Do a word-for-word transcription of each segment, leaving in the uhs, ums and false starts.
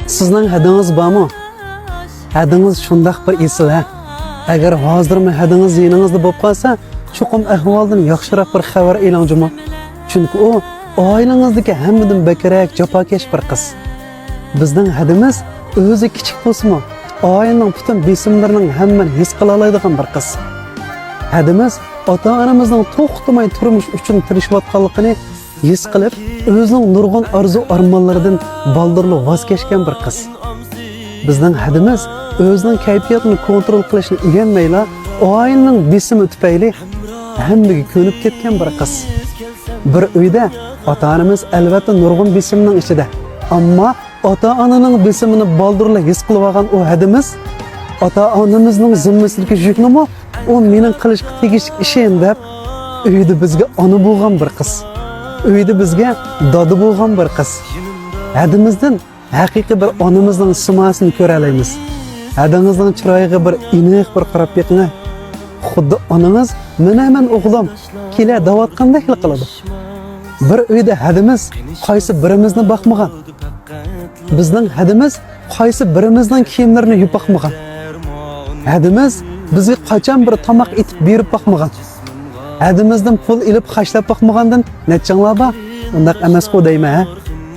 سىزنىڭ ھەدىڭىز بارمۇ؟ ھەدىڭىز شۇنداق بىر ئېسىل ھە. ئەگەر ھازىرمۇ ھەدىڭىز يېنىڭىزدا بولۇپ قالسا، چوقۇم ئەھۋالدىن ياخشىراق بىر خەۋەر ئېلىڭ جۇمۇ. چۈنكى ئۇ ئائىلىڭىزدىكى ھەممىدىن بەكرەك جاپاكەش بىر قىز. بىزنىڭ ھەدىمىز ئۆزى كىچىك بولسىمۇ، ئائىلىنىڭ پۈتۈن بېسىملىرىنىڭ ھەممىنى ھېس قىلالايدىغان بىر قىز. ھەدىمىز ئاتا-ئانىمىزنىڭ توختىماي تۇرمۇش ئۈچۈن تىرىشىۋاتقانلىقىنى ھېس قىلىپ، ئۆزىنىڭ نۇرغۇن ئارزۇ-ئارمانلىرىدىن بالدۇرلا ۋاز كەچكەن بىر قىز. بىزنىڭ ھەدىمىز ئۆزىنىڭ كەيپىياتىنى كونترول قىلىشنى ئۆگەنمەيلا، ئائىلىنىڭ بېسىمى تۈپەيلى ھەممىگە كۆنۈپ كەتكەن بىر قىز. بىر ئۆيدە ئاتا-ئانىمىز ئەلۋەتتە نۇرغۇن بېسىمنىڭ ئىچىدە. ئەمما ئاتا-ئانىنىڭ بېسىمىنى بالدۇرلا ھېس قىلىۋالغان ئۇ ھەدىمىز ئاتا-ئانىمىزنىڭ زىممىسىدىكى يۈكنىمۇ «ئۇ مېنىڭ قىلىشقا تېگىشلىك ئىشىم» دەپ، ئۆيدە بىزگە ئانا بولغان بىر قىز. ئۆيدە بىزگە دادا بولغان بىر قىز. ھەدىمىزدىن ھەقىقىي بىر ئانىمىزنىڭ سىماسىنى كۆرەلەيمىز. ھەدىڭىزنىڭ چىرايىغا بىر ئېنىق بىر قاراپ بېقىڭ. خۇددى ئانىڭىز «مانا مەن ئوغلۇم، كېلە» دەۋاتقاندەكلا قىلىدۇ. بىر ئۆيدە ھەدىمىز قايسى بىرىمىزنى باقمىغان؟ بىزنىڭ ھەدىمىز قايسى بىرىمىزنىڭ كىيىملىرىنى يۇيۇپ باقمىغان؟ ھەدىمىز بىزگە قاچان بىر تاماق ئېتىپ بېرىپ باقمىغان؟ ھەدىمىزدىن پۇل ئېلىپ خەجلەپ باقمىغاندىن نەچچەڭلار بار؟ ئۇنداق ئەمەسقۇ دەيمەن ھە؟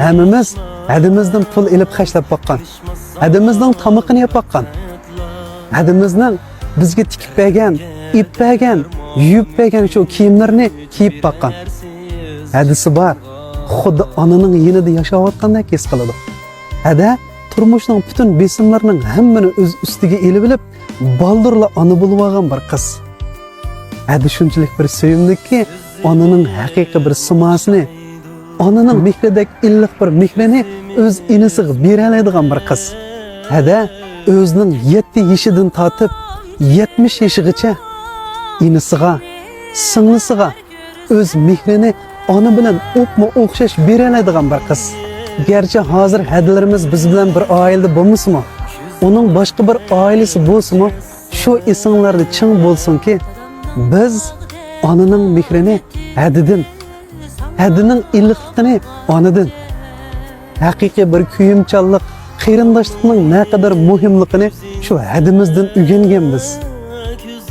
ھەممىمىز ھەدىمىزدىن پۇل ئېلىپ خەجلەپ باققان. ھەدىمىزنىڭ تامىقىنى يەپ باققان. ھەدىمىزنىڭ بىزگە تىكىپ بەرگەن، ئېلىپ بەرگەن، يۇيۇپ بەرگەن شۇ كىيىملىرىنى كىيىپ باققان. ھەدىسى بار، خۇددى ئانىنىڭ يېنىدا ياشاۋاتقاندەك ھېس قىلىدۇ. ھەدە تۇرمۇشنىڭ پۈتۈن بېسىملىرىنىڭ ھەممىنى ئۆز ئۈستىگە ئېلىۋېلىپ، بالدۇرلا ئانا بولۇۋالغان بىر قىز. ھەدە شۇنچىلىك بىر سۆيۈملۈككى، ئانىنىڭ ھەقىقىي بىر سىماسىنى، ئانىنىڭ مېھرىدەك ئىللىق بىر مېھرىنى ئۆز ئىنىسىغا بېرەلەيدىغان بىر قىز. ھەدە ئۆزىنىڭ يەتتە يېشىدىن تارتىپ يەتمىش يېشىغىچە ئىنىسىغا، سىڭلىسىغا ئۆز مېھرىنى ئانا بىلەن ئوپمۇ ئوخشاش بېرەلەيدىغان بىر قىز. گەرچە ھازىر ھەدىلىرىمىز بىز بىلەن بىر ئائىلىدە بولمىسىمۇ، ئۇنىڭ باشقا بىر ئائىلىسى بولسىمۇ، شۇ ئېسىڭلاردا چىڭ بولسۇنكى، بىز ئانىنىڭ مېھرىنى ھەدىدىن، ھەدىنىڭ ئىللىقلىقىنى ئانىدىن، ھەقىقىي بىر كۆيۈمچانلىق، قېرىنداشلىقنىڭ نەقەدەر مۇھىملىقىنى شۇ ھەدىمىزدىن ئۆگەنگەنبىز.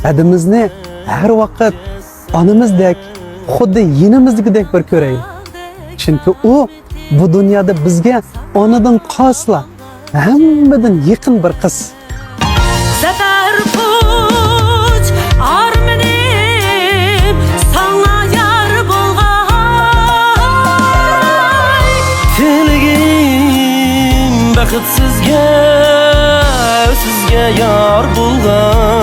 ھەدىمىزنى ھەر ۋاقىت ئانىمىزدەك، خۇددى يېنىمىزدىكىدەك بىر كۆرەيلى. چۈنكى ئۇ بۇ دۇنيادا بىزگە ئانىدىن خاسلا ھەممىدىن يېقىن بىر قىز. زەپەر قۇچ ئارمىنىم ساڭا يار بولغاي. تىلىگىم بەخت سىزگە، سىزگە يار بولغاي.